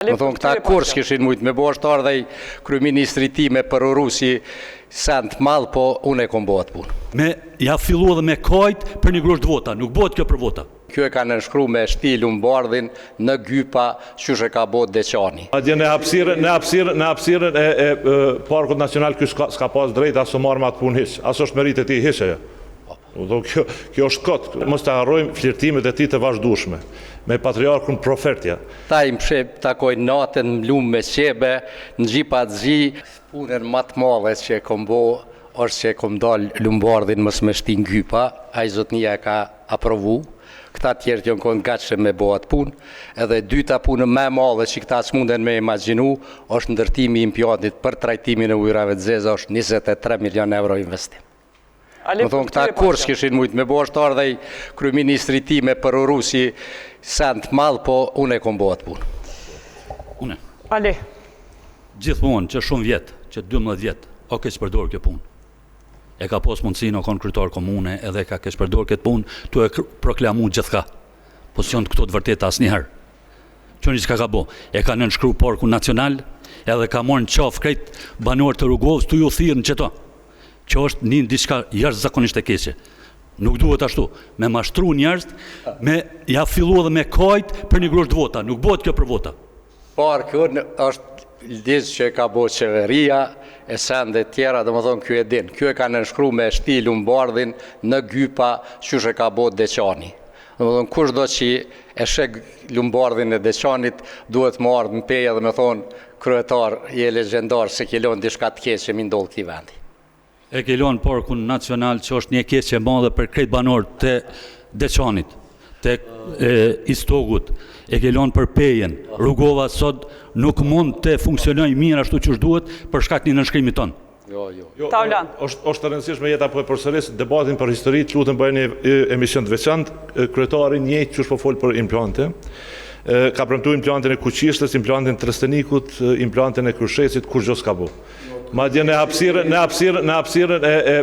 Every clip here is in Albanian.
Domethonë këta kurrë s'kishin mujtë me bo, është ardhë ai kryeministri i tij me përuru si sen të madh, po unë e kom bo atë punë. Me ja fillu edhe me kajt për një grusht vota, nuk bëhet kjo për vota. Ky e ka nënshkru me shti Lumbardhin në gypa qysh e ka bo Deçani. Madje në hapësirën në hapësirën në hapësirën e e Parkut Nacional ky s'ka s'ka pas drejt as u marrë me atë punë hiç, as është meritë e tij hiç ajo. Do kjo kjo është kot, mos të harrojmë flirtimet e tij të vazhdueshme me patriarkun Profertja. Këta i mshef takojnë natën n'lumë me qebe, në xhipa të zi. Punën ma të madhe që e kom bo është që e kom ndal Lumbardhin mos me shti n'gypa, ai zotnia e ka aprovu, këta tjerët jon kon t'gatshëm me bo atë punë, edhe e dyta punë ma e madhe që këta s'munden me imagjinu është ndërtimi i impiantit për trajtimin e ujërave të zeza është 23 milion euro investim. Domethonë këta kurrë s'kishin mujtë me bo, është ardhë ai kryeministri i tij me përuru si sen të madh, po unë e kom bo atë punë. Une. Ali. Gjithmonë që shumë vjet, që 12 vjet, o keqpërdor kjo punë. E ka pas mundësinë, o konë kryetar komune, edhe e ka keqpërdor këtë punë, tu e proklamu gjithka. Po s'janë këto të vërteta asnjëherë. Qyni çka ka bo? E ka nënshkru Parkun Nacional, edhe ka marrë në qafë krejt banorët e Rugovës, tu ju thirrë në qeto. Kjo është një diçka jashtëzakonisht e keqe. Nuk duhet ashtu, me mashtru njerëzit, me ja fillu edhe me kajt për një grusht vota. Nuk bëhet kjo për vota. Parku është ligj që e ka bo qeveria e sende tjera, domethonë ky e din. Ky e ka nënshkru me shti Lumbardhin në gypa qysh e ka bo Deçani. Domethonë kushdo që e sheh Lumbardhin e Deçanit duhet me ardhë në Pejë edhe me thonë kryetar je legjendar se ke lon diçka të keqe mi ndodh këtij vendi. E ke lon Parkun Nacional që është një keqe e madhe për krejt banorët e Deçanit, të Istogut, e ke lon për Pejën. Rugova sot nuk mund të funksionojë mirë ashtu qysh duhet për shkak të një nënshkrimi tonë. Jo, jo. Jo, Taulant. është është e rëndësishme jeta po e përsëris debatin për histori, të lutem bëjeni emision të veçantë. Kryetari njëjtë qysh po fol për implante. Ka premtuar implantin e Kuqishtës, implantin e Trestenikut, implantin e Krushecit, kurrgjë s'ka bo. Madje në hapësirën në hapësirën në hapësirën e e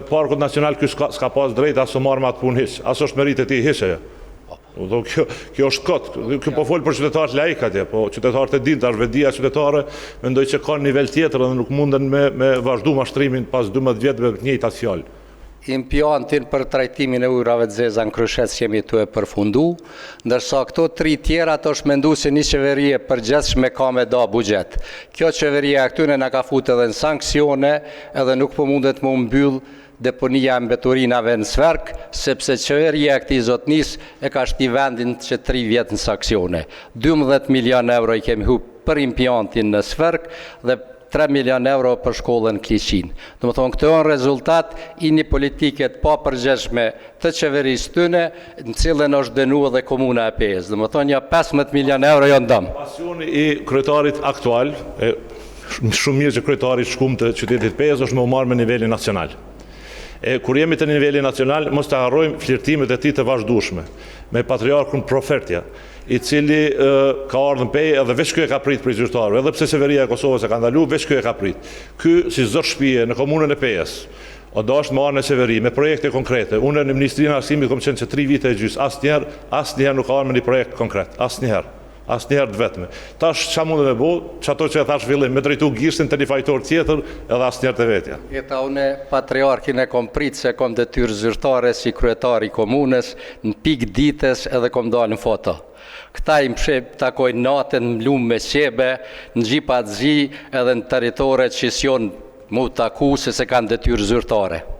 Parkut Nacional ky s'ka s'ka pas drejt as u marrë me atë punë hiç, as është meritë e tij hiç ajo. Do kjo kjo është kot. Kjo po fol për qytetarët laik atje, po qytetarët e dinë tash vetëdija qytetare, mendoj që ka nivel tjetër dhe nuk munden me me vazhdu mashtrimin pas 12 vjetëve të njëjtat fjalë. Impiantin për trajtimin e ujërave të zeza në Krushec jemi tu e përfundu, ndërsa këto tri tjerat është mendu se një qeveri e përgjithshme ka me da buxhet. Kjo qeveria e këtyne na ka fut edhe në sanksione edhe nuk po mundet me u mbyll deponia e mbeturinave në Sverk, sepse qeveria e këtij zotnisë e ka shti vendin që tri vjet në sanksione. 12 milion euro i kemi hup për impiantin në Sverk dhe 3 milion euro për shkollën Kliqinë. Domethonë, këto janë rezultat i një politike të papërgjegjshme të qeverisë tyne, në cilën është dënu edhe komuna e Pejës. Domethonë, ja 15 milion euro janë dëm. Pasioni i kryetarit aktual, e shumë mirë që kryetari shkum të qytetit Pejës është me u marrë me nivelin nacional. E kur jemi te niveli nacional, mos të harrojmë flirtimet e tij të vazhdueshme me patriarkun Profertja, i cili ka ardhur në Pejë edhe veç ky e ka prit prej zyrtarëve, edhe pse qeveria e Kosovës e ka ndalu, veç ky e ka prit. Ky si zot shtëpie në komunën e Pejës, o dasht me ardhë në qeveri me projekte konkrete. Unë në Ministrinë e Arsimit kom qenë që 3 vite e gjysë, asnjëherë, asnjëherë nuk ka ardhur me një projekt konkret, asnjëherë. Asnjëherë të vetme. Tash çka mundet me bo, qato që e thash fillim, me drejtu gishtin te një fajtor tjetër, edhe asnjëherë te vetja. Jeta unë patriarkin e kom prit se kom detyrë zyrtare si kryetar i komunës, në pikë ditës edhe kom dalë në foto. Këta i mshef takojnë natën në lumë me qebe, në xhipa të zi edhe në territore që s'jonë mu taku se se kanë detyrë zyrtare.